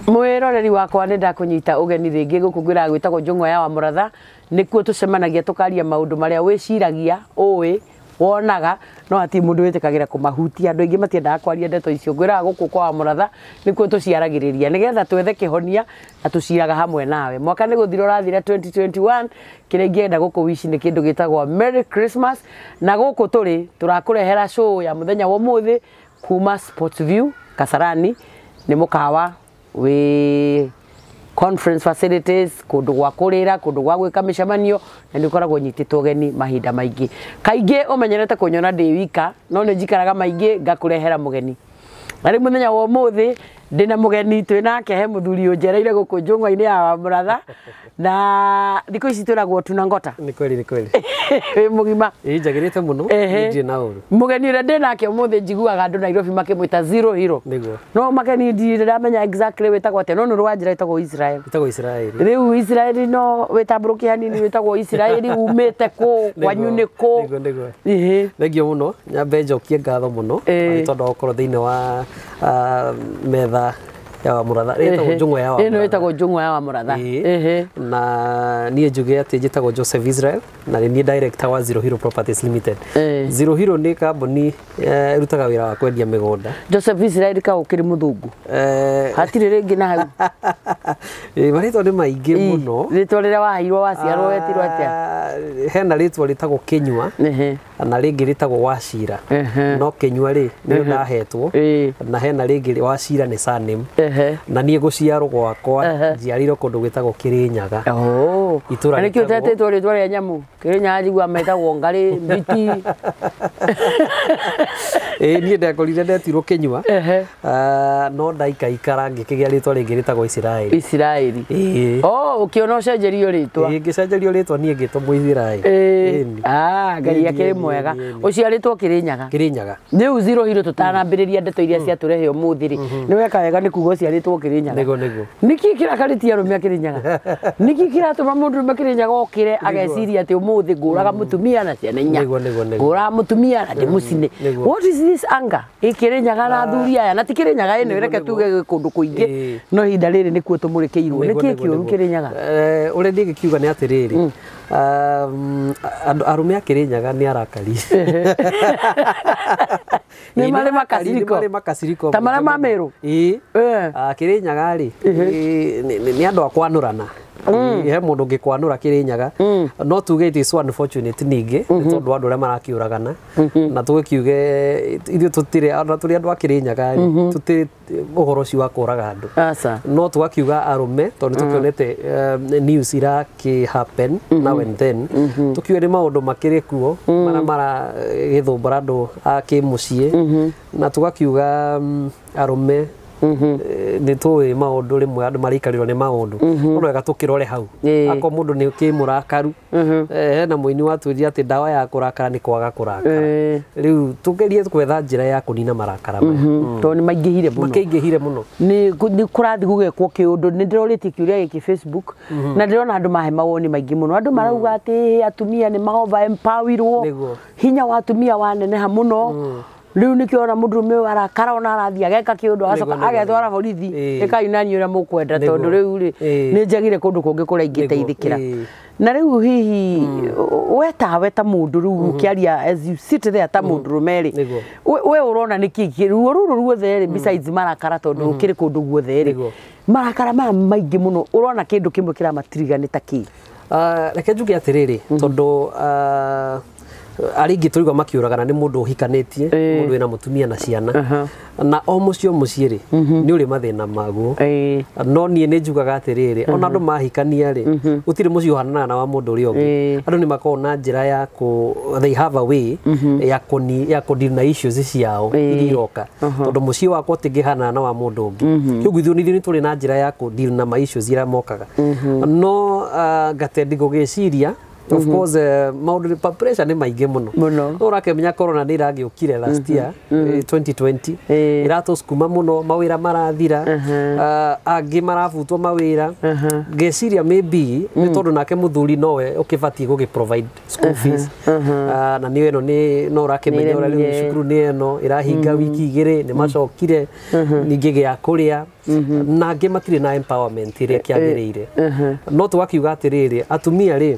Mwiroreri wakwa nĩ ndakũnyita ũgeni rĩngĩ gũkũ ngwĩraga gwĩtagwo Njũng'wa ya Wamũratha. Nĩkuo tũcemanagia tũkaria maũndũ marĩa wĩciragia ũĩ wonaga no hatirĩ mũndũ wĩtĩkagĩra kũmahutia. Andũ aingĩ matiendaga kwaria ndeto icio. Ngwĩraga gũkũ kwa Wamũratha nĩkuo tũciaragĩrĩria nĩgetha twethe kĩhonia na tũciraga hamwe nawe. Mwaka nĩ gũthira ũrathira 2021, kĩrĩa ingĩenda gũkũ wici nĩ kĩndũ gĩtagwo Merry Christmas, na gũkũ tũrĩ tũrakũrehera show ya mũthenya wa ũmũthĩ kuma Sports View Kasarani. Nĩ mũkawa wĩ conference facilities, kũndũ gwa kũrĩra, kũndũ gwa gwĩka mĩcemanio, na nĩ ũkoragwo nyitĩtwo ũgeni mahinda maingĩ. Kaingĩ ũmenyerete kũnyona ndĩ wika, no nĩ njikaraga maingĩ ngakũrehera mũgeni. Na rĩu mũthenya wa ũmũthĩ ndĩna mũgeni twĩ nake, he mũthuri ũnjereire gũkũ Njũng'wa-inĩ ya Wamũratha, na thikũ ici twĩragwo tunangota. Nĩ kweli, nĩ kweli. Wĩ mũgima? Ĩĩ, njagĩrĩte mũno. Ndirĩ na ũru. Mũgeni ũrĩa ndĩ nake ũmũthĩ njiguaga andũ Nairobi makĩmwĩta Zero Hero. Nĩguo. No makeni ndirĩ ndamenya exactly wĩtagwo atĩa, no nĩ ũrwanjĩra wĩtagwo Israel. Wĩtagwo Israel. Rĩu Israel no wĩtambũrũkie hanini, wĩtagwo Israel, umĩte kũ, kwanyu nĩ kũ? Nĩguo, nĩguo. Ĩhĩ. Thengiũ mũno, nyambe njokie ngatho mũno nĩ tondũ wa gũkorwo thĩinĩ wa metha ya Wamũratha. Ĩtagwo Njũng'wa ya Ĩno Wamũratha. ĩtagwo Njũng'wa ya Wamũratha. Ĩĩ. Na niĩ njuge atĩ njĩtagwo Joseph Israel na nĩ niĩ director wa Zero Hero Properties Limited. Zero Hero nĩ kambuni ĩrutaga wĩra wa kwendia mĩgũnda. Joseph Israel ka ũkĩrĩ mũthũngũ? Hatirĩ rĩngĩ na hau. Marĩtwa nĩ maingĩ mũno. Rĩtwa rĩrĩa waheirwo waciarwo wetirwo atĩa? Hena rĩtwa rĩtagwo Kĩnyua na rĩngĩ rĩtagwo Wacira. No Kĩnyua rĩ nĩrĩo ndahetwo, na hena rĩngĩ Wacira nĩ surname. Na niĩ gũciarwo gwakwa njiarĩirwo kũndũ gwĩtagwo Kĩrĩnyaga. Itũra Na nĩkĩo rĩtagwo- ũtetĩtwo rĩtwa rĩa nyamũ? Kĩrĩnyaga njiguaga metagwo ngarĩ, mbiti. Ĩĩ, niĩ ndekorire ndetirwo Kĩnyua. No ndaikaikara ngĩkĩgĩa rĩtwa rĩngĩ rĩtagwo Isiraeli. Isiraeli. Ĩĩ. Oh, ũkĩona ũcenjerio rĩtwa. Ĩĩ, ngĩcenjerio rĩtwa niĩ ngĩtwo Mũisiraeli. Ĩni. Ah, Ngai Ĩni, akĩrĩ ĩni, mwega. ĩni, ĩni. Ũciarĩtwo Kĩrĩnyaga. Kĩrĩnyaga. Rĩu Zero Hero tũtanambĩrĩria ndeto iria ciatũrehe ũmũthĩ rĩ, nĩ weka wega nĩ kuga ũciarĩtwo Kĩrĩnyaga. Nĩguo, nĩguo. Nĩkĩ kĩrakarĩtie arũme a Kĩrĩnyaga? Nĩkĩ kĩratũma mũndũrũme Kĩrĩnyaga okĩre ageciria atĩ ũmũthĩ ngũraga mũtumia na ciana inya? Nĩguo, nĩguo, nĩguo. Ngũraga mũtumia na ndĩmũcine. Nĩguo. What is this anger? Ĩ Kĩrĩnyaga na athuri aya, na ti Kĩrĩnyaga ĩno, reke tuge gwĩ kũndũ kũingĩ, no ihinda rĩrĩ nĩkuo tũmũrĩkĩirwo. Nĩguo, Nĩkĩ nĩguo, kĩũru nĩguo. Kĩrĩnyaga? Ũrĩa niĩ ngĩkiuga nĩ atĩrĩrĩ, andũ arũme a Kĩrĩnyaga nĩ arakari. Nĩ Ĩĩ, marĩ arakari, makaciriko? Nĩ marĩ makaciriko. Ta marĩa ma Meru? Ĩĩ. Kĩrĩnyaga rĩ, nĩ andũ a kwanũrana. Ĩĩ, he mũndũ ũngĩkwanũra Kĩrĩnyaga, no tuge it is so unfortunate ningĩ nĩ tondũ wa andũ arĩa marakĩũragana, na tũgĩkiuge ithuĩ tũtirĩ, ona tũrĩ andũ a Kĩrĩnyaga rĩ, tũtirĩ ũhoro ũcio wa kũraga andũ. Aca. No tũgakiuga arũme tondũ nĩ tũkĩonete news irakĩ happen now and then, tũkiuge nĩ maũndũ makĩrĩ kuo marĩa maragĩthũmbũra andũ a kĩmũciĩ, na tũgakiuga arũme nĩ tũĩ maũndũ rĩmwe andũ maraikarĩrwo nĩ maũndũ, no wega tũkĩrore hau. Akorwo mũndũ nĩ kĩmũrakaru, hena mũini watwĩrire atĩ ndawa ya kũrakara nĩ kwaga kũrakara. Rĩu tũgerie gwetha njĩra ya kũnina marakara maya. Tondũ nĩ maingĩhire mũno. Makĩingĩhire mũno. Nĩ kũrathiĩ gũgekwo kĩũndũ. Nĩ ndĩrorĩtie kĩũria gĩkĩ Facebook na ndĩrona andũ mahe mawoni maingĩ mũno. Andũ marauga atĩ atumia nĩ ma over empowerirwo, hinya wa atumia waneneha mũno. Rĩu nĩkĩo ona mũndũrũme ũyũ arakara, ona arathiĩ ageka kĩũndũ, agacoka agetwara borithi. Ĩkai naniĩ ũrĩa mũkwenda, tondũ rĩu rĩ, nĩ njagire kũndũ kũngĩ kũrĩa ingĩteithĩkĩra. Na rĩu hihi we tawe ta mũndũ rĩu ũkĩaria, as you sit there ta mũndũrũme rĩ, we ũrona nĩkĩ ruo rũrũ ruothe rĩ, besides marakara, tondũ rũkĩrĩ kũndũ guothe rĩ, marakara maya maingĩ mũno, ũrona kĩndũ kĩmwe kĩramatiriga nĩ ta kĩ? Reke njuge atĩrĩrĩ, tondũ arĩa aingĩ tũraigua makĩũragana nĩ mũndũ ũhikanĩtie, mũndũ wĩna mũtumia na ciana, na o mũciĩ o mũciĩ rĩ, nĩ ũrĩ mathĩna maguo. No niĩ nĩ njugaga atĩrĩrĩ, ona andũ mahikania rĩ, gũtirĩ mũciĩ ũhananaga na wa mũndũ ũrĩa ũngĩ. Andũ nĩ makoragwo na njĩra ya kũ they have a way ya kũni ya kũ deal na issues ciao iria iroka, tondũ mũciĩ wakwa ũtingĩhanana na wa mũndũ ũngĩ. Kĩũguo ithuĩ nĩ tũrĩ na njĩra ya kũ deal na ma issues iria mokaga, no ngatendi gũgĩciria Of course maũndũ nĩ pressure nĩ maingĩ mũno. Mũno. No ũrakĩmenya corona nĩ ĩragĩũkire last year, 2020, ĩratũsukuma mũno, mawĩra marathira, angĩ marabutwo mawĩra. Ngeciria maybe nĩ tondũ nake mũthuri nowe ũkĩbatiĩ gũgĩ provide school fees. Na nĩ ĩno nĩ no ũrakĩmenya ũrĩa rĩu Nĩremire. cukuru nĩ ĩno ĩrahinga wiki igĩrĩ nĩ macokire ningĩ gĩa kũrĩa, na angĩ matirĩ na empowerment ĩrĩa kĩagĩrĩire. No tũgakiuga atĩrĩrĩ, atumia rĩ,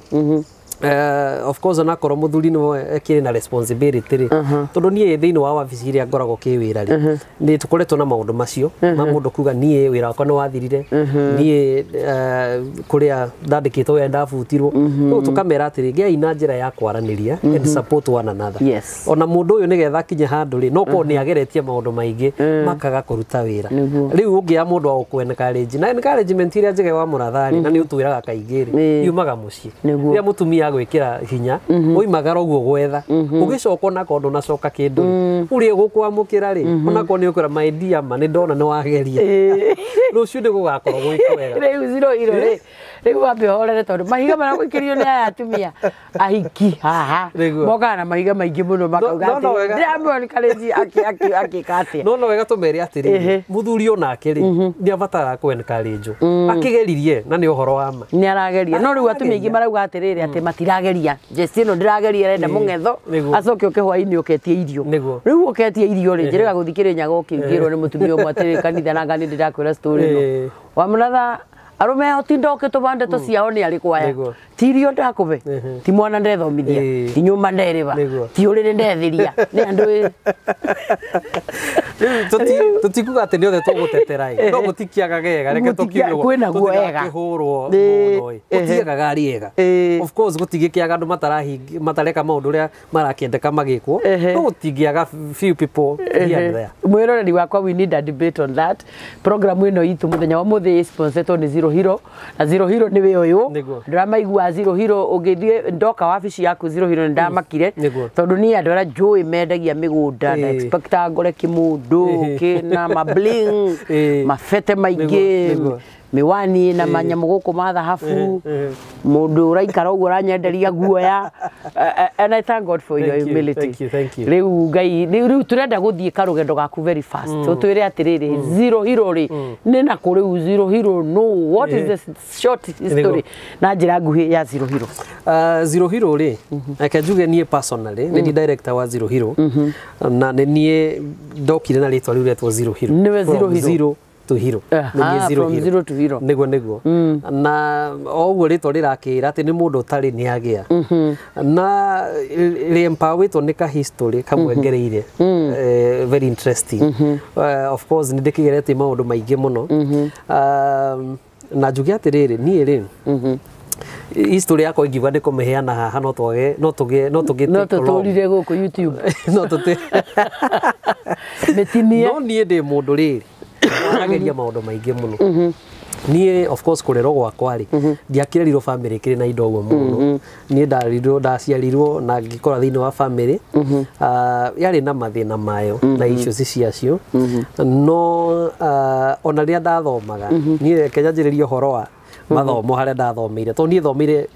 of course onakorwo mũthuri nĩwe akĩrĩ na responsibility rĩ, tondũ niĩ thĩinĩ wa wabici ĩrĩa ngoragwo kĩwĩra rĩ, nĩ tũkoretwo na maũndũ macio ma mũndũ kuga niĩ wĩra wakwa nĩ wathirire, niĩ kũrĩa ndandĩkĩtwo wĩra ndabutirwo. Rĩu tũkamera atĩrĩ, gĩai na njĩra ya kwaranĩria and support one another. Ona mũndũ ũyũ nĩgetha akinye handũ rĩ, no korwo nĩ ageretie maũndũ maingĩ makaga kũruta wĩra. Rĩu ũngĩya mũndũ wa gũkũ encourage na encouragement ĩrĩa njega wa mũratharĩ, na nĩ ũtwĩraga kaingĩ rĩ, yumaga mũciĩ. Rĩrĩa mũtumia agwĩkĩra hinya, ũimagara ũguo gwetha, ũgĩcoka onakorwo ndũnacoka kĩndũ rĩ, ũrĩa ũgũkwamũkĩra rĩ, onakorwo nĩ ũkwĩra, "My dear, ma nĩ ndona nĩ wageria, rũciũ nĩ gũgakorwo gwĩ kwega." Rĩu Zero Hero rĩ, rĩu wambe ũhorere, tondũ mahiga marĩa gũikĩrio nĩ aya atumia ahiki haha mokaga na mahiga maingĩ mũno, makauga No, no atĩrĩ, wega. ndĩramwona akĩka atĩa. No wega tũmere atĩrĩrĩ, mũthuri onake rĩ, nĩ abataraga kũ encourage akĩgeririe, na nĩ ũhoro wa ma. Nĩ arageria, no rĩu atumia aingĩ marauga atĩrĩrĩ, atĩ matirageria njeci ĩno ndĩrageria, arenda mũng'etho, acoke ũke hwainĩ ũketie irio. Rĩu ũketie irio rĩ, njĩrĩga gũthiĩ Kĩrĩnyaga ũkĩingĩrwo nĩ mũtumia ũmwe atĩrĩ kanitha, na ngani ndĩrakwĩra story ĩno. Wamũratha arũme otinda ũkĩtũma ndeto ciao nĩ arĩ kwaya, ti irio ndakũbe, ti mwana ndethomithia, ti nyũmba nderĩba, ti ũrĩrĩ ndethiria, nĩ andũ ĩ. Rĩu tũtikuga atĩ nĩ othe tũgũtetera ĩ, no gũtikiaga gega, reke tũkiuge ũguo. Kwĩna guo ega. Tũtigakĩhũrwo mũno ĩ, gũtiagaga arĩ ega. Of course gũtingĩkĩaga andũ matarahingi matareka maũndũ ũrĩa marakĩendeka magĩkwo, no gũtingĩaga few people here and there. Mwĩroreri wakwa, we need a debate on that. Program ĩno itũ mũthenya wa mũthĩ sponsored nĩ Zero Hero, na Zero Hero nĩ wĩ ũyũ ndĩramaigua. Zero Hero, ũngĩthiĩ ndoka wabici yaku Zero Hero, nĩ ndamakire, tondũ niĩ andũ arĩa njũĩ mendagia mĩgũnda na expectaga ngore kĩmũndũ kĩna ma bling, mabete maingĩ, miwani na manyamũ gũkũ ma thahabu, mũndũ ũraikara ũguo ũranyenderia guoya. And I thank God for your Thank you, humility. thank you, thank you. Rĩu Ngai rĩu tũrenda gũthiĩ karũgendo gaku very fast, ũtwĩre atĩrĩrĩ, Zero Hero rĩ nĩ nakũ? Rĩu Zero Hero no, what is the short history na njĩra nguhĩ ya Zero Hero? Zero Hero rĩ, reke njuge niĩ personally nĩ niĩ director wa Zero Hero, na nĩ niĩ ndokire na rĩtwa rĩu rĩetwo Zero Hero. Nĩwe Zero From Hero. zero to hero. Nĩ niĩ Zero From Hero. zero to hero. Nĩguo na o ũguo rĩtwa rĩrakĩra atĩ nĩ mũndũ ũtarĩ nĩ agĩa na rĩ-empowerĩtwo nĩ ka history kamwe ngereire, very interesting. Of course nĩ ndĩkĩgeretie maũndũ maingĩ mũno. Na njuge atĩrĩrĩ, niĩ rĩ, history yakwa ingiuga nĩ kũmĩheana haha, no twage no tũgĩe no tũgĩ No take long. tũtũrire gũkũ YouTube. No tũtĩ mĩtinie. No niĩ ndĩ mũndũ rĩrĩ wanageria maũndũ maingĩ mũno. Niĩ of course kũrerwo gwakwa rĩ, ndiakĩrerirwo family ĩkĩrĩ na indo ũguo mũno. Niĩ ndarerirwo, ndaciarirwo na ngĩkũra thĩinĩ wa family yarĩ na mathĩna mayo na issues ciacio, no ona rĩrĩa ndathomaga, niĩ reke njanjĩrĩrie ũhoro wa mathomo harĩa ndathomeire, tondũ niĩ thomeire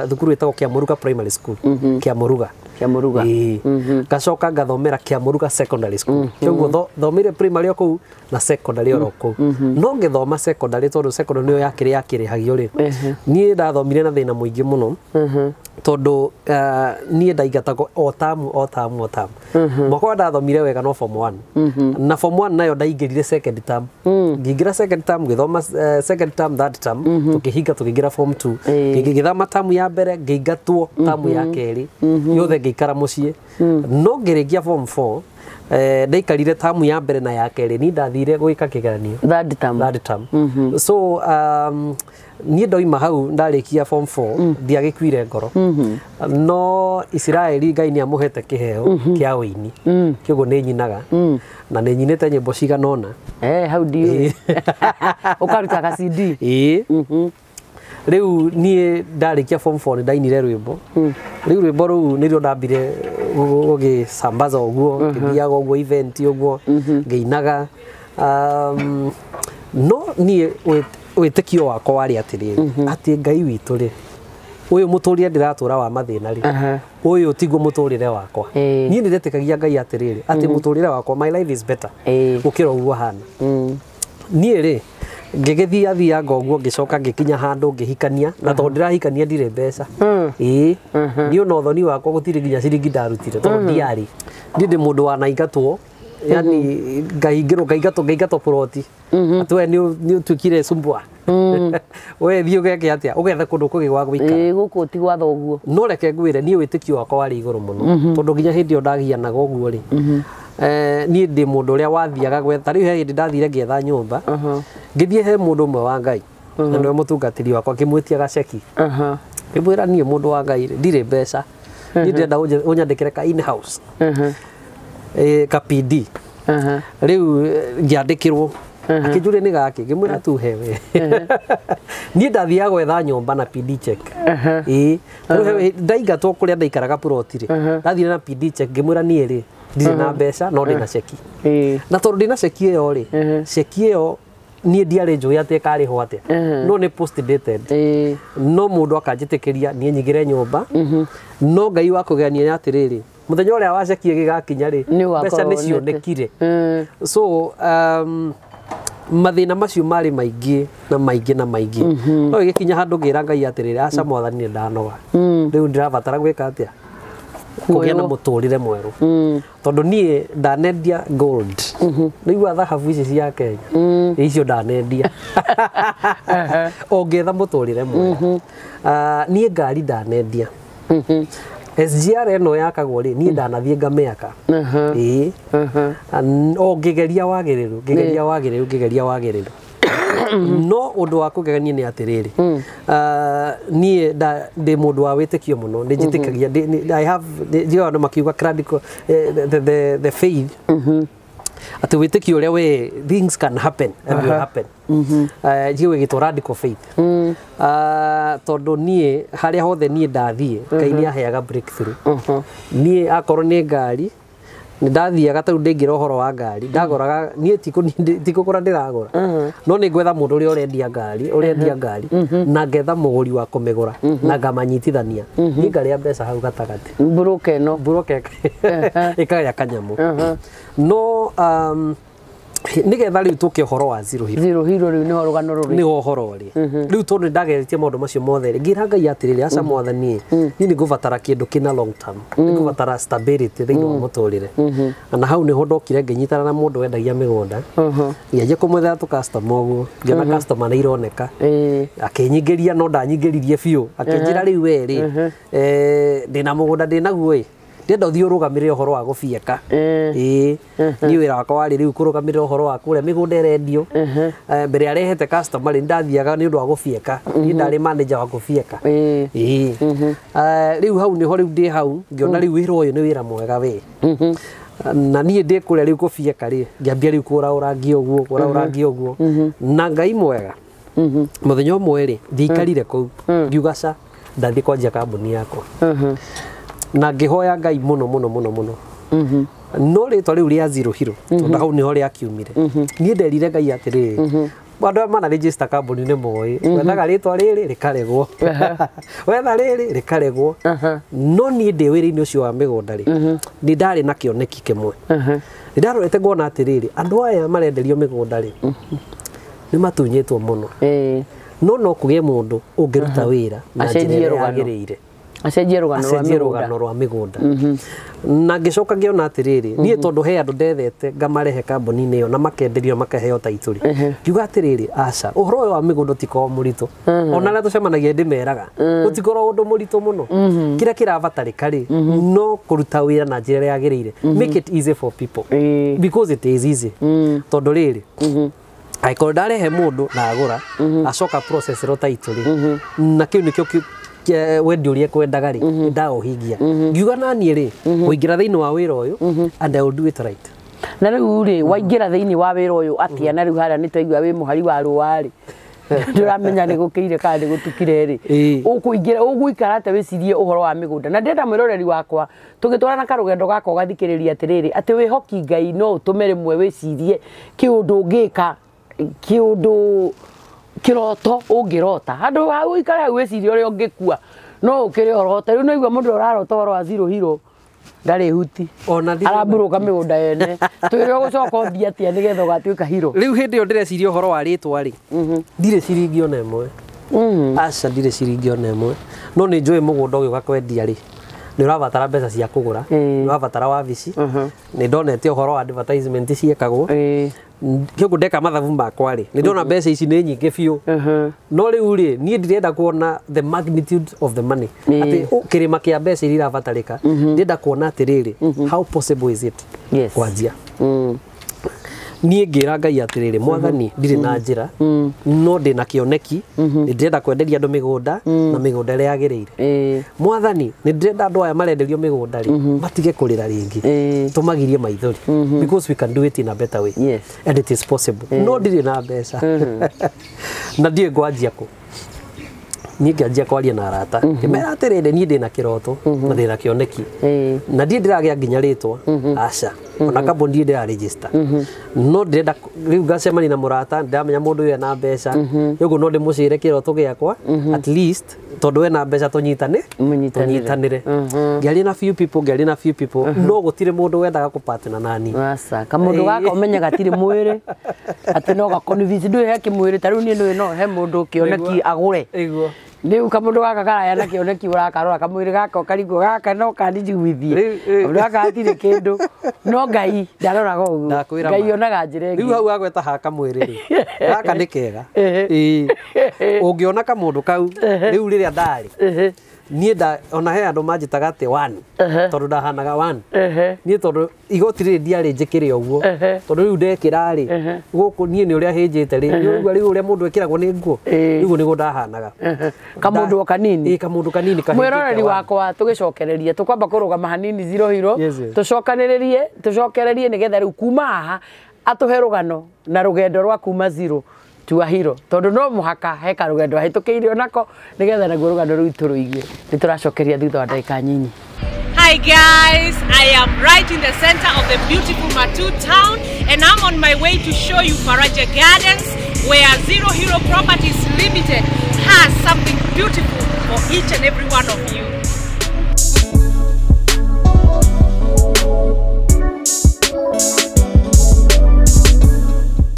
thukuru ĩtagwo Kĩamũruga Primary School, Kĩamũruga. Kĩamũruga. Ĩĩ. Ngacoka ngathomera Kĩamũruga Secondary School. Kĩoguo thomire primary o kũu na secondary oro kũu. No ngĩthoma secondary, tondũ secondary nĩyo yakĩrĩ yakĩrĩhagio rĩ, niĩ ndathomire na thĩna mũingĩ mũno, tondũ niĩ ndaingatagwo o tamu o tamu o tamu. Mwaka ũrĩa ndathomire wega no form 1, na form 1 nayo ndaingĩrire second term. Ngĩingĩra second term, ngĩthoma second term, third term, tũkĩhinga tũkĩingĩra form 2. Ngĩgĩthama tamu ya mbere, ngĩingatwo tamu ya kerĩ yothe, ngĩikara mũciĩ. No ngĩrĩkia form 4, ndaikarire tamu ya mbere na ya kerĩ, ni ndathire gwĩka kĩgeranio. Third term. Third term. So niĩ ndoima hau ndarĩkia form 4, ndiagĩkuire ngoro, no Isiraeli Ngai nĩ amũhete kĩheo kĩa ũini, kĩoguo nĩ nyinaga na nĩ nyinĩte nyĩmbo cigana ũna. Eh, hau ndiũĩ ũkaruta ka CD. Ĩĩ. Rĩu niĩ ndarĩkia form 4 nĩ ndainire rwĩmbo. Rĩu rwĩmbo rũu nĩruo ndambire gũgĩsambaza ũguo, ngĩthiaga ũguo event ũguo ngĩinaga. No niĩ wĩtĩkio wakwa warĩ atĩrĩrĩ, atĩ Ngai witũ rĩ, Ũyũ mũtũrĩre ndĩratũra wa mathĩna rĩ, ũyũ tiguo mũtũrĩre wakwa. Niĩ nĩndetĩkagia Ngai atĩrĩrĩ, atĩ mũtũrĩre wakwa, my life is better gũkĩra ũguo hana. Niĩ rĩ, ngĩgĩthiathia thianga ũguo, ngĩcoka ngĩkinya handũ ngĩhikania, na tondũ ndĩrahikania ndirĩ mbeca. Ĩĩ, niĩ ona ũthoni wakwa gũtirĩ nginya ciringi ndarutire, tondũ ndiarĩ. Niĩ ndĩ mũndũ wanaingatwo, yani ngaingĩrwo, ngaingatwo, ngaingatwo buroti, atĩ we nĩ ũtuĩkire sumbua, we thiĩ ũgeke atĩa, ũgethe kũndũ kũngĩ gwa gũikara. Ĩĩ, gũkũ ti gwa thoguo. No reke ngwĩre, niĩ wĩtĩkio wakwa warĩ igũrũ mũno, tondũ nginya hĩndĩ ĩyo ndagianaga ũguo rĩ, niĩ ndĩ mũndũ ũrĩa wathiaga gwetha. Rĩu he hĩndĩ ndathire ngĩetha nyũmba, ngĩthiĩ he mũndũ ũmwe wa Ngai, na nĩwe mũtungatĩri wakwa, ngĩmwĩtia gaceki. Ngĩmwĩra, niĩ mũndũ wa Ngai rĩ, ndirĩ mbeca, niĩ ndĩrenda ũnyandĩkĩre ka in house, ka PD. Rĩu ngĩandĩkĩrwo, akĩnjũria nĩ gakĩ, ngĩmwĩra tu hewe. Niĩ ndathiaga gwetha nyũmba na PD check. Ĩĩ, rĩu ndaingatwo kũrĩa ndaikaraga plot rĩ, ndathire na PD check, ngĩmwĩra niĩ rĩ, ndirĩ na mbeca, no ndĩna ceki. Na tondũ ndĩna ceki ĩyo rĩ, ceki ĩyo niĩ ndiarĩ njũĩ atĩ ĩkarĩhwo atĩa, no nĩ post dated. No mũndũ akanjĩtĩkĩria niĩ nyingĩre nyũmba. No Ngai wa kũgegania nĩ atĩrĩrĩ, mũthenya ũrĩa wa ceki ĩgĩgakinya rĩ, mbeca nĩ cionekire. So mathĩna macio marĩ maingĩ na maingĩ na maingĩ, no ĩgĩkinya handũ ngĩra Ngai atĩrĩrĩ, aca mwathani, nĩ ndanoga, rĩu ndĩrabatara gwĩka atĩa, kũgĩa na mũtũrĩre mwerũ, tondũ niĩ ndanendia gold, nĩigua thahabu ici cia Kenya icio ndanendia o ngĩetha mũtũrĩre mwega. Niĩ ngari ndanendia, SGR ĩno yakagwo rĩ, niĩ ndanathiĩ ngamĩaka. Ĩĩ, o ngĩgeria wagĩrĩru, ngĩgeria wagĩrĩru, ngĩgeria wagĩrĩru. No ũndũ wa kũgegania nĩ atĩrĩrĩ, niĩ ndĩ mũndũ wa wĩtĩkio mũno, nĩ njĩtĩkagia, I have, njiguaga andũ makiuga radical, the faith, atĩ wĩtĩkio ũrĩa we things can happen and will happen. Njiguaga ĩgĩtwo radical faith. Tondũ niĩ harĩa hothe niĩ ndathiĩ, Ngai nĩ aheaga breakthrough. Niĩ akorwo nĩ ngari, nĩ ndathiaga, tarĩu ndĩngĩra ũhoro wa ngari ndagũraga, niĩ tikũgũra ndĩragũra, no nĩ ngwetha mũndũ ũrĩa ũrendia ngari, ũrendia ngari, na ngetha mũgũri wa kũmĩgũra, na ngamanyitithania, niĩ ngarĩa mbeca hau gatagatĩ. Mburuka ĩno. Mburoka ĩkagĩa kanyamũ. No nĩgetha rĩu tũke ũhoro wa Zero Hero. Zero Hero rĩu nĩho rũgano rũrĩ. Nĩho ũhoro ũrĩ rĩu, tondũ nĩ ndageretie maũndũ macio mothe rĩ, ngĩra Ngai atĩrĩrĩ, aca mwathani, niĩ nĩ ngũbatara kĩndũ kĩna long term, nĩ ngũbatara stability thĩinĩ wa mũtũrĩre. Na hau nĩho ndokire ngĩnyitana na mũndũ wendagia mĩgũnda, ngĩanjia kũmwethera tũ customer ũguo, ngĩona customer nĩ ironeka. Akĩnyingĩria, no ndanyingĩririe biũ, akĩnjĩra, rĩu we rĩ, ndĩna mũgũnda ndĩnaguo ĩ, ndĩrenda ũthiĩ ũrũgamĩrĩre ũhoro wa gũbieka. Ĩĩ, niĩ wĩra wakwa warĩ rĩu kũrũgamĩrĩra ũhoro wa kũrĩa mĩgũnda ĩrendio. Mbere arehete customer rĩ, ndathiaga nĩ ũndũ wa gũbieka, niĩ ndarĩ manager wa gũbieka. Ĩĩ. Rĩu hau nĩho rĩu ndĩ hau ngĩona rĩu wĩra ũyũ nĩ wĩra mwega we. Na niĩ ndĩ kũrĩa rĩu kũbieka rĩ, ngĩambia rĩu kũraũrangia ũguo, kũraũrangia ũguo, na Ngai mwega, mũthenya ũmwe rĩ, ndiikarire kũu, ngiuga ca, ndathiĩ kwanjia kambuni yakwa, na ngĩhoya Ngai mũno mũno mũno mũno. No rĩtwa rĩu rĩa Zero Hero, tondũ hau nĩho rĩakiumire, niĩ nderire Ngai atĩrĩrĩ, andũ aya mana register kambuni nĩ moĩ wethaga rĩtwa rĩrĩ rĩkaregwo, wetha rĩrĩ rĩkaregwo. No niĩ ndĩ wĩra-inĩ ũcio wa mĩgũnda rĩ, nĩ ndarĩ na kĩoneki kĩmwe, nĩ ndarorete ngona atĩrĩrĩ, andũ aya marenderio mĩgũnda rĩ, nĩ matunyĩtwo mũno, no no kũgĩe mũndũ ũngĩruta wĩra na njĩra Acenjie ĩrĩa rũgano. yagĩrĩire. Acenjie rũgano rwa Acenjie mĩgũnda. Rũgano rwa mĩgũnda. Na ngĩcoka ngĩona atĩrĩrĩ, niĩ tondũ he andũ ndethete ngamarehe kambuni-inĩ ĩyo na makenderio, makaheo taitũri, ngiuga atĩrĩrĩ, aca, ũhoro ũyũ wa mĩgũnda ũtikoragwo mũritũ. Ona arĩa tũcemanagia ndĩmeraga ũtikoragwo ũndũ mũritũ mũno, kĩrĩa kĩrabatarĩka rĩ, no kũruta wĩra na njĩra ĩrĩa yagĩrĩire, make it easy for people, because it is easy, tondũ rĩrĩ, angĩkorwo ndarehe mũndũ na agũra, acoka process ĩro title rĩ, na kĩu nĩkĩo wendi ũrĩa ekwendaga rĩ, ndaũhingia. Ngiuga naniĩ rĩ, kũingĩra thĩinĩ wa wĩra ũyũ, and I will do it right. Na rĩu rĩ, waingĩra thĩinĩ wa wĩra ũyũ atĩa? Na rĩu harĩa nĩ twaigua wĩ mũhari wa rũa rĩ, ndũramenya nĩ gũkĩire kana nĩ gũtukire rĩ, ũkũingĩra ũgũikara atĩa wĩcirie ũhoro wa mĩgũnda? Na ndĩrenda mwĩroreri wakwa tũgĩtwarana karũgendo gaka ũgathikĩrĩria atĩrĩrĩ, atĩ wĩhoki Ngai no ũtũme rĩmwe wĩcirie kĩũndũ ũngĩka, kĩũndũ kĩroto ũngĩrota, handũ ha ũikare hau wĩcirie ũrĩa ũngĩkua. No ukire orote riu naigua mundu urarota ũhoro wa Zero Hero ndarĩ huti Ona ndirĩ na arambũrũka mĩgũnda yene twĩre ũgũcoka ũthiĩ atĩa nĩgetha ũgatuĩka hero. Rĩu hĩndĩ ĩyo ndĩreciria ũhoro wa rĩtwa rĩ, ndirĩ ciringi ona ĩmwe. Aca, ndirĩ ciringi ona ĩmwe, no nĩ njũĩ mũgũnda ũgĩũka kwendia rĩ, nĩ ũrabatara mbeca cia kũgũra, nĩ ũrabatara wabici, nĩ ndonete ũhoro wa advertisement ciĩkagwo. Kĩoguo ndeka mathabu makwa rĩ, nĩ ndona mbeca ici nĩ nyingĩ biũ, no rĩu rĩ, niĩ ndirenda kuona the magnitude of the money, atĩ kĩrĩma kĩa mbeca iria irabatarĩka. Ndĩrenda kuona atĩrĩrĩ, how possible is it kwanjia. Niĩ ngĩra Ngai atĩrĩrĩ, Mwathani, ndirĩ na njĩra, no ndĩna kĩoneki, nĩ ndĩrenda kwenderia andũ mĩgũnda na mĩgũnda ĩrĩa yagĩrĩire. Mwathani, nĩ ndĩrenda andũ aya marenderio mĩgũnda rĩ, matige kũrĩra rĩngĩ, tũmagirie maithori, because we can do it in a better way and it is possible, no ndirĩ na mbeca na ndiũĩ ngwanjia kũ. Niĩ ngĩanjia kwaria na arata, ngĩmera atĩrĩrĩ, niĩ ndĩna kĩroto na ndĩna kĩoneki na ndiĩ ndĩragĩa nginya rĩtwa, aca, ona kambuni ndiĩ ndĩra register, no ndĩrenda rĩu ngacemania na mũrata, ndĩramenya mũndũ ũyũ ena mbeca, ũguo no ndĩmũcĩre kĩroto gĩakwa, at least tondũ ena mbeca tũnyitane. Mũnyitanĩre. Tũnyitanĩre. Ngĩaria na few people, ngĩaria na few people, no gũtirĩ mũndũ wendaga kũpartner nani. Aca, kamũndũ gaka ũmenye gatirĩ mwĩrĩ atĩ no gaconvince ndũĩ he kĩmwĩrĩ ta rĩu niĩ nĩũĩ no he mũndũ kĩoneki agũre. Rĩu kamũndũ gaka karaya na kĩoneki ũrakarora kamwĩrĩ gaka ũkarigwo gaka no kanjiguithie. Kamũndũ gaka gatirĩ kĩndũ, no Ngai ndaroraga ũguo. Ndakwĩra Ngai ma. onaga njĩra Rĩu ĩngĩ. Hau agweta ha kamwĩrĩ rĩ, gaka nĩ kega. Ĩĩ, ũngĩona kamũndũ kau rĩu rĩrĩa ndarĩ niĩ nda ona he andũ manjĩtaga atĩ one, tondũ ndahanaga one. Niĩ tondũ igoti rĩrĩ ndiarĩ njĩkĩre ũguo, tondũ rĩu ndekĩra rĩ, gũkũ niĩ nĩ ũrĩa hĩnjĩte rĩ, nĩ ũraigua rĩu ũrĩa mũndũ ekĩragwo nĩ nguo, rĩu nĩguo ndahanaga. Kamũndũ o kanini. Ĩĩ, kamũndũ kanini kahĩnjĩte Mwĩroreri one. wakwa, tũgĩcokereria tũkwamba kũrũgama hanini Zero Hero, Yes. tũcokanĩrĩrie tũcokererie nĩgetha rĩu kuma haha atũhe rũgano na rũgendo rwa kuma zero to a hero, tondũ no mũhaka he karũgendo ahĩtũkĩire onako nĩgetha naguo rũgano rũu tũrũigue. Nĩ tũracokeria thutha wa ndagĩka nyinyi. Hi guys, I am right in the center of the beautiful Matuu town and I'm on my way to show you Faraja Gardens, where Zero Hero Properties Limited has something beautiful for each and every one of you.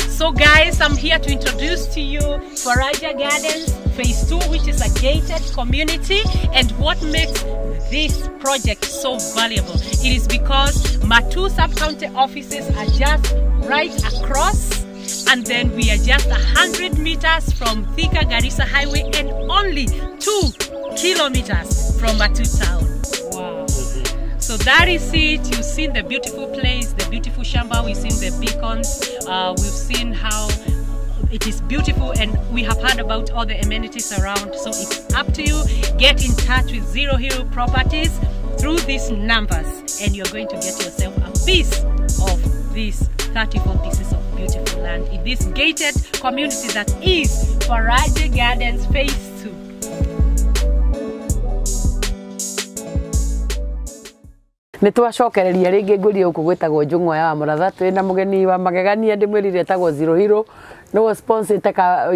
So guys, I'm here to introduce to you Faraja Gardens Phase 2, which is a gated community. And what makes this project so valuable? It is because Matuu sub-county offices are just right across, and then we are just 100 meters from Thika Garissa Highway and only 2 kilometers from Matuu town. Wow. So that is it. You've seen the beautiful place, the beautiful shamba, we've seen the beacons, we've seen how it is beautiful, and we have heard about all the amenities around. So it's up to you. Get in touch with Zero Hero Properties through these numbers and you're going to get yourself a piece of these 34 pieces of beautiful land in this gated community that is Faraja Gardens Phase 2. Nä twacokereria rĩngĩ ngũria gũkũ gwĩtagwo Njũng'wa ya Mũratha, twĩ na mũgeni wa magegania ndĩmwĩrire etagwo Zero Hero, nĩwe sponsor ka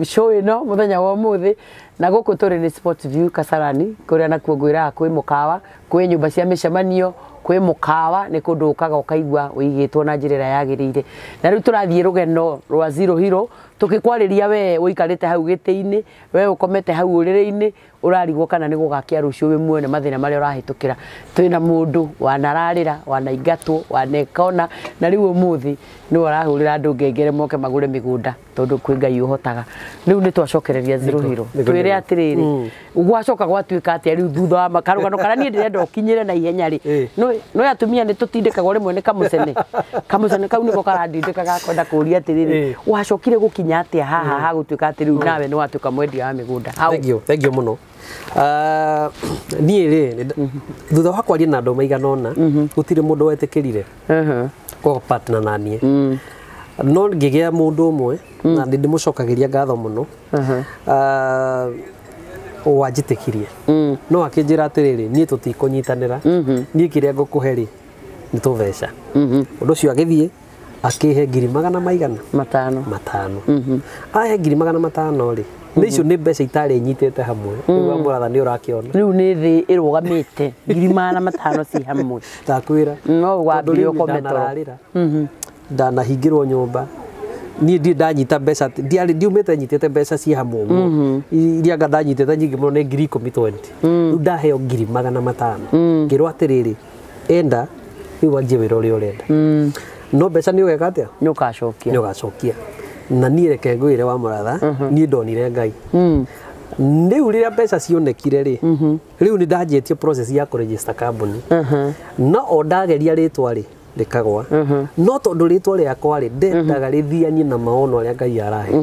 show ĩno mũthenya wa ũmũthĩ. Na gũkũ tũrĩ nĩ Sports View Kasarani, kũrĩa nakuo ngwĩraga kwĩ mũkawa, kwĩ nyũmba cia mĩcemanio, kwĩ mũkawa, nĩ kũndũ ũkaga ũkaigua ũigĩtwo na njĩra ĩrĩa yagĩrĩire. Na rĩu tũrathiĩ rũgeno rwa Zero Hero tũgĩkwarĩria we ũikarĩte hau gĩtĩ-inĩ, we ũkomete hau ũrĩrĩ-inĩ, ũrarigwo kana nĩ gũgakĩa rũciũ wĩ muoyo na mathĩna marĩa ũrahĩtũkĩra. Twĩna mũndũ wanararĩra, wanaingatwo, wanekona, na rĩu ũmũthĩ nĩwe ũrahũrĩra andũ ngengere moke magũre mĩgũnda tondũ kwĩ Ngai ũhotaga. Rĩu nĩ twacokereria Zero Hero. Twĩre atĩrĩrĩ, gwacoka gwatuĩka atĩa rĩu thutha wa karũgano karĩa niĩ ndĩrenda ũkinyĩre na ihenya rĩ? No atumia nĩ tũtindĩkagwo rĩmwe nĩ kamũcene. Kamũcene kau nĩko karandindĩka gakwenda kũũria atĩrĩrĩ, wacokire gũkinya atĩa haha ha gũtuĩka atĩ rĩu nawe nĩ watuĩka mwendia wa mĩgũnda? Hau. Thank you, thank you mũno. Niĩ rĩ, thutha wa kwaria na andũ maigana ũna, gũtirĩ mũndũ wetĩkĩrire gũ partner na niĩ, no ngĩgĩa mũndũ ũmwe na nĩ ndĩmũcokagĩria ngatho mũno, wanjĩtĩkirie, no akĩnjĩra atĩrĩrĩ, niĩ tũtikũnyitanĩra, niĩ kĩrĩa ngũkũhe rĩ, nĩ tũbeca. Ũndũ ũcio agĩthiĩ Akĩhe ngiri magana maigana matano. Matano. Ahe ngiri magana matano rĩ, nĩ icio nĩ mbeca itarĩ nyitĩte hamwe. Rĩu wa mũratha nĩ ũrakĩona. Rĩu nĩ thĩ ĩrũgamĩte ngiri magana matano ci hamwe. Ndakwĩra. No wambire Tondũ rĩu ũkome toro. ndanararĩra. Ndanahingĩrwo nyũmba. Niĩ ndirĩ ndanyita mbeca, ndiarĩ ndiumĩte nyitĩte mbeca ci hamwe ũguo. Iria anga ndanyitĩte nyingĩ mũno nĩ ngiri ikũmi 20. Rĩu ndaheo ngiri magana matano. Ngĩrwo atĩrĩrĩ, enda rĩu wanjie wĩra ũrĩa ũrenda. No mbeca nĩ ũgeka atĩa? Nĩ ũgacokia. Nĩ ũgacokia. Na niĩ reke ngwĩre wa mũratha, niĩ ndonire Ngai. Rĩu rĩrĩa mbeca cionekire rĩ, rĩu nĩ ndanjĩtie process ya kũregister kambuni. No o ndageria rĩtwa rĩ, rĩkagwa. No tondũ rĩtwa rĩakwa rĩ, ndendaga rĩthianie na maono arĩa Ngai arahe.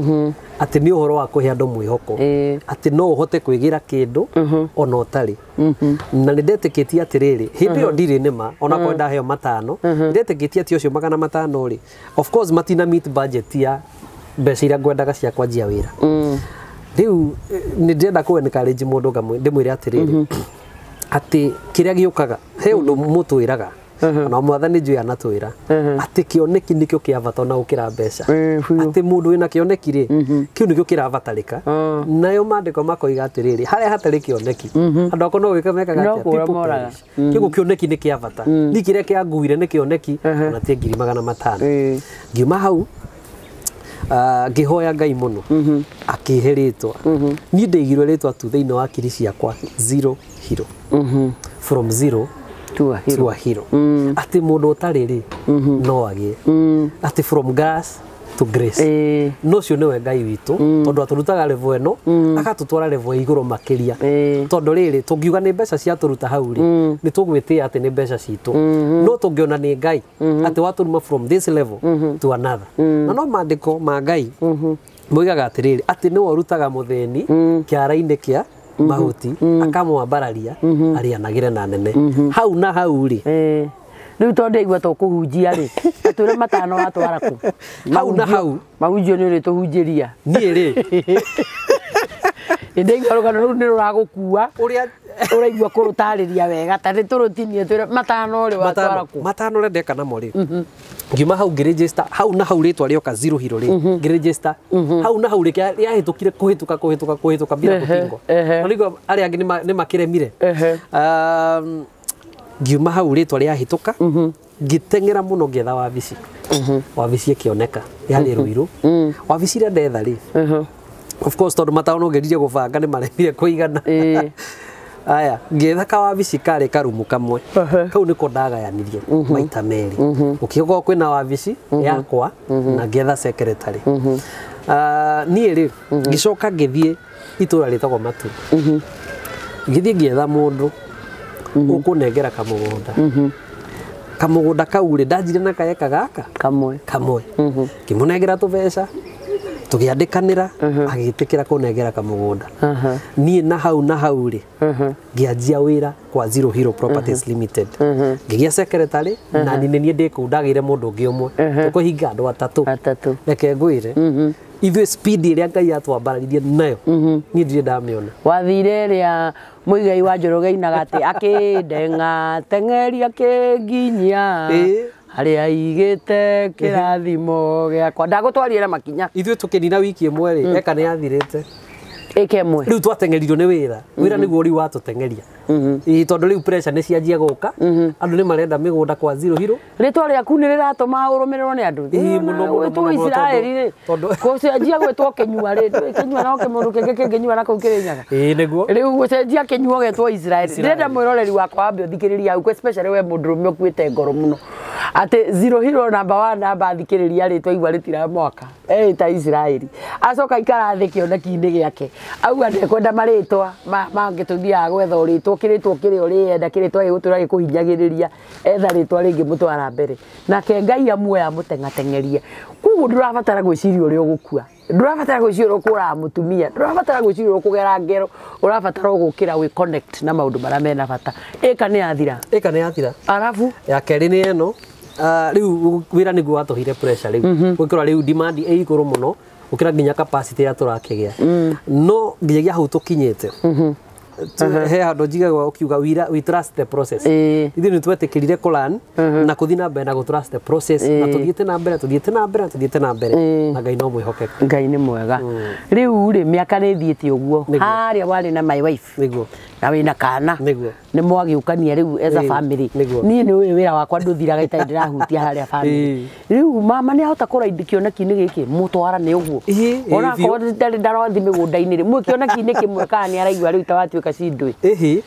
Atĩ nĩ ũhoro wa kũhe andũ mwĩhoko. Atĩ no ũhote kwĩgĩra kĩndũ ona ũtarĩ. Na nĩ ndetĩkĩtie atĩrĩrĩ, hĩndĩ ĩyo ndirĩ nĩma, ona korwo ndaheo matano, ndetĩkĩtie atĩ ũcio magana matano rĩ, of course matina meet budget ya mbeca iria ngwendaga cia kwanjia wĩra. Rĩu nĩ ndĩrenda kũ encourage mũndũ ndĩmwĩre atĩrĩrĩ, atĩ kĩrĩa gĩũkaga, he ũndũ mũtwĩraga, ona mwathani njũĩ anatwĩra, atĩ kĩoneki nĩkĩo kĩa bata ona gũkĩra mbeca. Atĩ mũndũ wĩna kĩoneki rĩ, kĩu nĩkĩo kĩrabatarĩka. Nayo maandĩko makoiga atĩrĩrĩ, harĩa hatarĩ kĩoneki, andũ akwa no gwĩka mekaga No atĩa? kũra People moraga. perish. Kĩguo kĩoneki nĩ kĩa bata. Niĩ kĩrĩa kĩanguire nĩ kĩoneki, ona ti ngiri magana matano. Ngiuma hau, ngĩhoya Ngai mũno, akĩhe rĩtwa. Niĩ ndaigirwo rĩtwa tu thĩinĩ wa akiri ciakwa, Zero Hero. From zero To a hero. to a hero. Atĩ mũndũ ũtarĩ rĩ, no agĩe. Atĩ from grass to grace. No ũcio nĩwe Ngai witũ, tondũ atũrutaga level ĩno, agatũtwara level ya igũrũ makĩria. Tondũ rĩrĩ, tũngiuga nĩ mbeca ciatũruta hau rĩ, nĩ tũgwĩtĩĩa atĩ nĩ mbeca citũ. No tũngĩona nĩ Ngai, atĩ watũruma from this level to another. Na no maandĩko ma Ngai moigaga atĩrĩrĩ, atĩ nĩwe ũrutaga mũthĩni kĩara-inĩ kĩa mahuti, akamwambararia arĩanagĩre na nene. Hau na hau rĩ, Rĩu tondũ ndaigua tũkũhunjia rĩ, atwĩre matano watwara kũ? Hau na hau. Mahunjio nĩ ũrĩtũhunjĩria. Niĩ rĩ, Ndaigua rũgano rũu nĩ rũragũkua. Ũrĩa Ũraigua kũrũtarĩria wega ta nĩ tũrũtinie twĩre matano rĩ watwara matano kũ? Matano ũrĩa ndeka namo rĩ, ngiuma hau ngĩregister hau na hau rĩtwa rĩoka Zero Hero rĩ, ngĩregister hau na hau rĩ, rĩahĩtũkire kũhĩtũka kũhĩtũka kũhĩtũka bila kũbingwo. No nĩguo arĩa angĩ nĩ makĩremire. Ngiuma hau rĩtwa rĩahĩtũka, ngĩteng'era mũno ngĩetha wabici. Wabici ĩkĩoneka yarĩ Ruiru. Wabici ĩrĩa ndetha rĩ, of course tondũ matano ngeririe gũbanga nĩ maremire kũigana. Aya, ngĩetha kawabici karĩ karumu kamwe. Kau nĩko ndagayanirie maita merĩ, gũkĩkorwo kwĩna wabici yakwa na ngĩetha secretary. Ah, niĩ rĩ, ngĩcoka ngĩthiĩ itũra rĩtagwo Matu, ngĩthiĩ ngĩetha mũndũ ũkũnengera kamũgũnda. Kamũgũnda kau rĩ, ndanjire na kaeka gaka Kamwe. Kamwe, ngĩmũnengera tũbeca, tũgĩandĩkanĩra, agĩtĩkĩra kũnengera kamũgũnda. Niĩ na hau na hau rĩ, ngĩanjia wĩra kwa Zero Hero Properties Limited, ngĩgĩa secretary na niĩ nĩ niĩ ndĩ kũu, ndagĩire mũndũ ũngĩ ũmwe, tũkũhinga andũ atatũ. Atatũ. Reke ngwĩre, ithuĩ speed ĩrĩa Ngai atwambararirie nayo, niĩ ndirĩ ndamĩona. Wathire ĩrĩa Mũigai wa Njoroge ainaga atĩ akĩndenga teng'eri akĩnginyia harĩa aigĩte kĩrathimo gĩakwa. Ndagũtwarire na makinya. Ithuĩ tũkĩnina wiki ĩmwe rĩ, eka nĩ yathirĩte. Ĩka ĩmwe. Rĩu twateng'eririo nĩ wĩra. Wĩra nĩguo rĩu watũteng'eria. Ĩĩ, tondũ rĩu pressure nĩ cianjia gũka, andũ nĩ marenda mĩgũnda kwa Zero Hero. Rĩtwa rĩaku nĩ rĩratũma ũrũmĩrĩrwo nĩ andũ. Ĩĩ, mũno, mũno, Gwĩtwo mũno, mũno, Isiraeli rĩ, gũcenjia gwĩtwo kĩnyua rĩ, ndũĩ kĩnyua no kĩmũndũ kĩngĩ kĩngĩnyua na kũu Kĩrĩnyaga. Ĩĩ, nĩguo. Rĩu gũcenjia kĩnyuo getwo Israeli. Ndĩrenda mwĩroreri wakwa wambe ũthikĩrĩria hau, especially we mũndũrũme ũkuĩte ngoro mũno, atĩ Zero Hero number one namba thikĩrĩria rĩtwa igua rĩtiramwaka ta Israeli, acoka ikara thĩ kĩoneki-inĩ gĩake, auga ndekwenda marĩtwa mangĩ, tũthiaga gwetha ũrĩtwo kĩrĩtwo kĩrĩa ũrĩenda, kĩrĩtwa gĩgũtũra gĩkũhinyagĩrĩria, etha rĩtwa rĩngĩ mũtwara mbere, nake Ngai amuoya amũteng'ateng'erie. Koguo ndũrabatara gwĩciria ũrĩa ũgũkua, ndũrabatara gwĩciria ũrĩa ũkũraga mũtumia, ndũrabatara gwĩciria ũrĩa ũkũgera ngero, ũrabatara gũkĩra wĩ connect na maũndũ marĩa mena bata. Ĩka nĩ yathira. Ĩka nĩ yathira. Arabu? Ya kerĩ nĩ ĩno. Ah, rĩu wĩra nĩguo watũhire pressure rĩu, gwĩkĩra rĩu demand ĩ igũrũ mũno gũkĩra nginya capacity ĩrĩa tũrakĩgĩa. No nginyagia hau tũkinyĩte, He handũ njigaga ũkiuga we trust the process. Ithuĩ nĩ twetĩkĩrire kũlan na kũthiĩ na mbere na gũ trust the process na tũthiĩte na mbere tũthiĩte na mbere tũthiĩte na mbere na Ngai no mwĩhokeku. Ngai nĩ mwega. Rĩu rĩ mĩaka nĩ ĩthiĩte ũguo harĩa warĩ na my wife nĩguo na wĩna kana nĩguo nĩ mwagĩũkania rĩu as a family. Niĩ nĩ ũĩ wĩra wakwa ndũthiraga itarĩ ndĩrahutia harĩa family. Rĩu mama nĩ ahota kũra kĩoneki-inĩ gĩkĩ mũtwarane ũguo ona akorwo ndarĩ ndarothi mĩgũnda-inĩ rĩ mwĩ kĩoneki-inĩ kĩmwe kana nĩ araigua rĩu ta watuĩka cindũĩ. Ĩhĩ,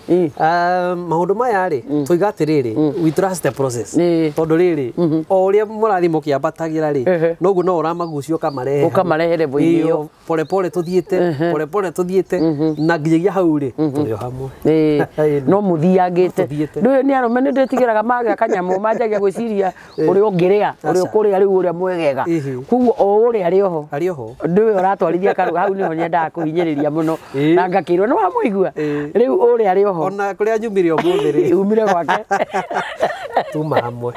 maũndũ maya rĩ tũiga atĩrĩrĩ, we trust the process tondũ rĩrĩ o ũrĩa mũrathiĩ mũkĩambatagĩra rĩ noguo no ũramagucia ũkamarehe ũkamarehe level-inĩ ĩyo pole pole tũthiĩte pole pole tũthiĩte na nginyagia hau rĩ tũrĩ o hamwe. No mũthiangĩte ndũĩ nĩ arũme nĩ ndĩtigĩraga magĩa kanyamũ manjagia gwĩciria ũrĩa ũngĩrĩa ũrĩa ũkũrĩa rĩu ũrĩa mwegega koguo o ũrĩa arĩ oho ndũĩ ũratwarithia karuga hau nĩho nyendaga kũhinyĩrĩria mũno na ngakĩrwo nĩ wamũigua rĩu ũrĩa arĩ oho ona kũrĩa nyumire ũmũthĩ rĩ umire gwake tuma hamwe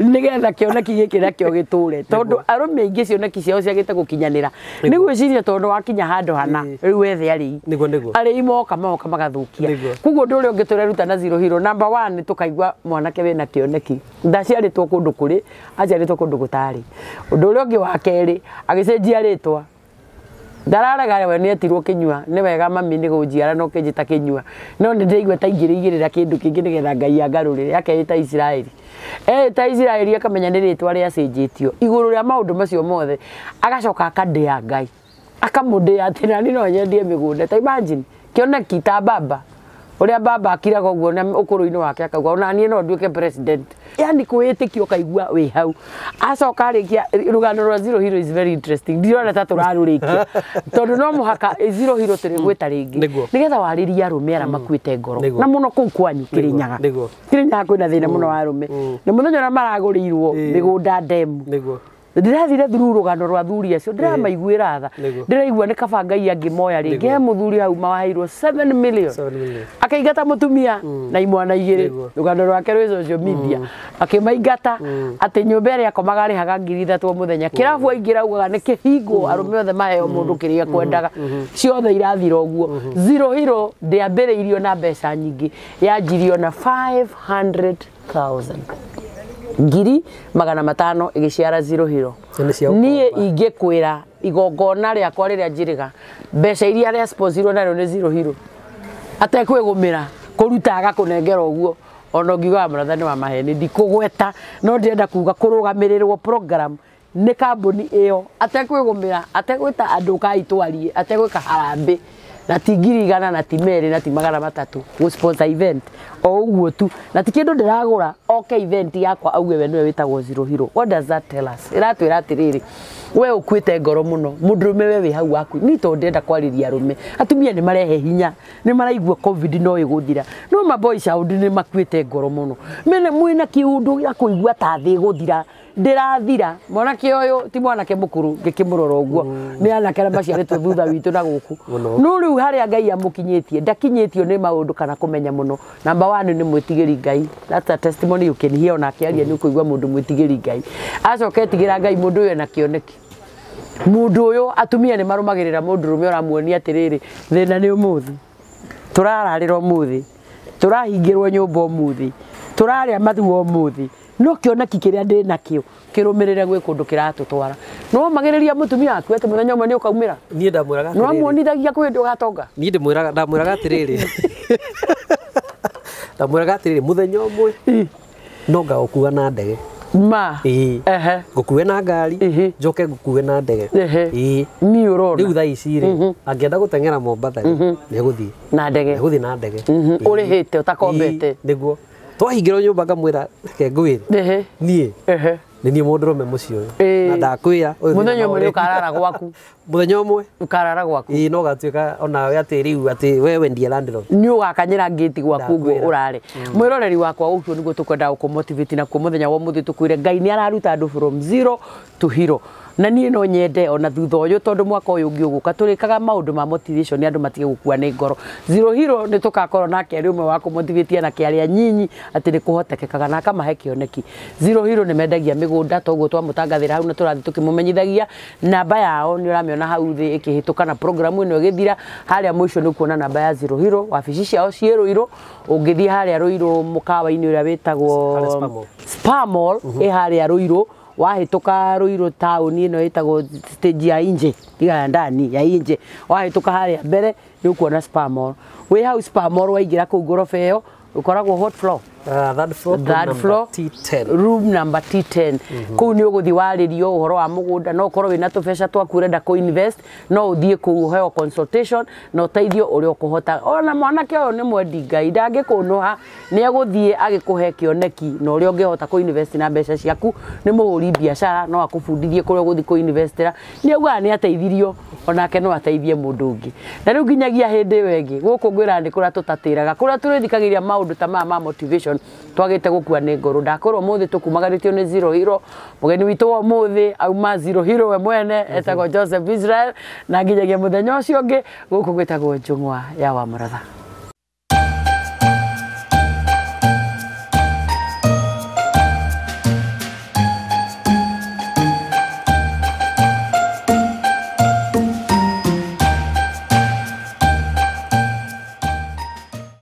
nĩgetha kĩoneki gĩkĩ nakĩo gĩtũre tondũ arũme aingĩ cioneki ciao ciagĩte gũkinyanĩra nĩ gwĩciria tondũ wakinya handũ hana rĩu wethe arĩi arĩi moka moka magathũkia koguo ũndũ ũrĩa ũngĩ tũreruta na Zero Hero number 1 tũkaigua mwanake wĩna kĩoneki ndaciarĩtwo kũndũ kũrĩ aciarĩtwo kũndũ gũtarĩ ũndũ ũrĩa ũngĩ wa kerĩ agĩcenjia rĩtwa ndararega we nĩetirwo Kĩnyua nĩ wega mami nĩ gũnjiara no kĩnjĩta Kĩnyua no nĩ ndĩraigua ta ingĩrĩigĩrĩra kĩndũ kĩngĩ nĩgetha Ngai angarũrĩre akeĩta Isiraeli eĩta Isiraeli akamenya nĩ rĩtwa rĩacenjetio igũrũ rĩa maũndũ macio mothe agacoka akandĩa Ngai akamũndĩa atĩ nani no nyendie mĩgũnda ta imagine kĩoneki ta baba ũrĩa baba akiraga ũguo na ũkũrũ-inĩ wake akauga ona niĩ no nduĩke president yani kwĩĩtĩkia ũkaigua wĩ hau acoka arĩkia rũgano rwa Zero Hero is very interesting ndirona ta tũrarũrĩkia tondũ no mũhaka Zero Hero tũrĩgwĩta rĩngĩ nĩgetha warĩrie arũme arĩa makuĩte ngoro na mũno kũu kwanyu Kĩrĩnyaga Kĩrĩnyaga kwĩna thĩna mũno wa arũme na mũthenya ũrĩa maragũrĩirwo mĩgũnda ndemu ndĩrathire through rũgano rwa athuri acio ndĩramaiguĩra tha ndĩraigua nĩ kaba Ngai angĩmoya rĩngĩ he mũthuri hau mawaheirwo 7 million akaingata mũtumia na imwana igĩrĩ rũgano rwake rwĩ social media akĩmaingata atĩ nyũmba ĩrĩa akomaga arĩhaga 3,000 o mũthenya kĩrabu aingĩra augaga nĩ kĩhingwo arũme othe maheo mũndũ kĩrĩa kwendaga ciothe irathira ũguo Zero Hero ndĩambĩrĩirio na mbeca nyingĩ yanjirio na 500,000 ngiri magana matano igĩciara Zero Hero niĩ ingĩkwĩra igongona rĩakwa rĩrĩa njĩrĩga mbeca iria rĩasponsorirwo narĩo nĩ Zero Hero atekwĩgũmĩra kũruta agakũnengera ũguo ona ũngiuga mũratha nĩ wa maheni ndikũgweta no ndĩrenda kuga kũrũgamĩrĩrwo program nĩ kambuni ĩyo atekwĩgũmĩra ategwĩta andũ kaitwarie ategwĩka harambĩ na ti 100,000 na ti 200 na ti 300 gũ sponsor event o ũguo tu na ti kĩndũ ndĩragũra oke event yakwa auge we nĩwe wĩtagwo Zero Hero. What does that tell us? Ĩratwĩra atĩrĩrĩ we ũkuĩte ngoro mũno mũndũrũme we wĩ hau waku ni tondũ ndĩrenda kwarĩria arũme atumia nĩ marehe hinya nĩ maraigua covid no ĩgũthira no ma boy child nĩ makuĩte ngoro mũno mene mwĩna kĩũndũ gĩa kũigua ta thĩ ĩgũthira ndĩrathira mwanake ũyũ ti mwanake mũkũrũ ngĩkĩmũrora ũguo nĩ anake arĩa maciarĩtwo thutha witũ na gũkũ no rĩu harĩa Ngai amũkinyĩtie ndakinyĩtio nĩ maũndũ kana kũmenya mũno number 1 nĩ mwĩtigĩri Ngai. That's a testimony you can hear ona akĩaria nĩ ũkũigua mũndũ mwĩtigĩri Ngai acoka etigĩra Ngai mũndũ ũyũ ena kĩoneki mũndũ ũyũ atumia nĩ marũmagĩrĩra mũndũrũme ũramuonia atĩrĩrĩ thĩna nĩ ũmũthĩ tũrararĩra ũmũthĩ tũrahingĩrwo nyũmba ũmũthĩ tũrarĩa mathua ũmũthĩ no kĩoneki kĩrĩa ndĩ nakĩo kĩrũmĩrĩre gwĩ kũndũ kĩratũtwara no magĩrĩria mũtumia waku atĩ mũthenya ũmwe nĩ ũkaumĩra niĩ ndamwĩraga atĩrĩrĩ no amuonithagia kwĩ hĩndĩ ũgatonga niĩ ndĩmwĩraga ndamwĩraga atĩrĩrĩ ndamwĩraga atĩrĩrĩ mũthenya ũmwe no ngagũkua na ndege ma ehe ngũkue na ngari njoke ngũkue na ndege ĩĩ niĩ ũrona rĩu thaa ici rĩ angĩenda gũteng'era Mombatha rĩ nĩegũthiĩ na ndege nĩegũthiĩ na ndege ũrĩhĩte ũtakombete nĩguo twahingĩrwo nyũmba ngamwĩra reke ngwĩre niĩ nĩ niĩ mũndũrũme mũciĩ ũyũ na ndakwĩra mũthenya ũmwe nĩ ũkarara gwaku mũthenya ũmwe ũkarara gwaku ĩĩ no gatuĩka onawe atĩ rĩu atĩ wewe ndiye landlord nĩ ũgakanyĩra ngĩti gwaku ũguo ũrare mwĩroreri wakwa ũcio nĩguo tũkwenda gũkũmotivate nakuo mũthenya wa ũmũthĩ tũkwĩre Ngai nĩ araruta andũ from zero to hero. Na niĩ no nyende ona thutha ũyũ, tondũ mwaka ũyũ ũngĩ ũgũka tũrĩkaga maũndũ ma motivation nĩ andũ matige gũkua nĩ ngoro. Zero Hero nĩ tũgakorwo nake arĩ ũmwe wa kũmotivate anake arĩa nyinyi atĩ nĩ kũhotekekaga na akamahe kĩoneki. Zero Hero nĩ mendagia mĩgũnda, toguo twamũtangathĩra hau na tũrathiĩ tũkĩmũmenyithagia. Namba yao nĩ ũramĩona hau thĩ ĩkĩhĩtũka na program ĩno ĩgĩthira. Harĩa mũico nĩ ũkuona namba ya Zero Hero. Wabici ciao ciĩ Rũirũ. Ũngĩthiĩ harĩa Rũirũ mũkawa-inĩ ũrĩa wĩtagwo Harĩa Spa Mall. Spa Mall ĩ harĩa Rũirũ, wahĩtũka Rũirũ taũni ĩno ĩtagwo stage ya inje, tiga ya ndani, ya inje, wahĩtũka harĩa mbere nĩ ũkuona Spa Mall. Wĩ hau Spa Mall, waingĩra kũu ngoroba ĩyo ũkoragwo what floor? Third floor, room Third number floor, T10. Room number T10. Kũu nĩ ũgũthiĩ warĩrio ũhoro wa mũgũnda. No ũkorwo wĩna tũbeca twaku ũrenda kũ invest, no ũthiĩ kũu ũheo consultation na ũteithio ũrĩa ũkũhota. Ona mwanake ũyũ nĩ mwendi Ngai, ndangĩkũnũha, nĩ egũthiĩ agĩkũhe kĩoneki na ũrĩa ũngĩhota kũ invest na mbeca ciaku. Nĩ mũhũri biacara, no akũbundithie kũrĩa ũgũthiĩ kũ investĩra. Nĩ augaga nĩ ateithirio, onake no ateithie mũndũ ũngĩ. Na rĩu nginyagia hĩndĩ ĩyo ĩngĩ, gũkũ ngwĩra nĩ kũrĩa tũtatĩraga, kũrĩa tũrĩthikagĩrĩria maũndũ ta maya ma motivation, twagĩte gũkua nĩ ngoro. Ndakorwo ũmũthĩ tũkumagarĩtio nĩ Zero Hero. Mũgeni witũ wa ũmũthĩ auma Zero Hero we mwene, etagwo Joseph Israel. Na nginyagia mũthenya ũcio ũngĩ, gũkũ gwĩtagwo Njũng'wa ya Wamũratha.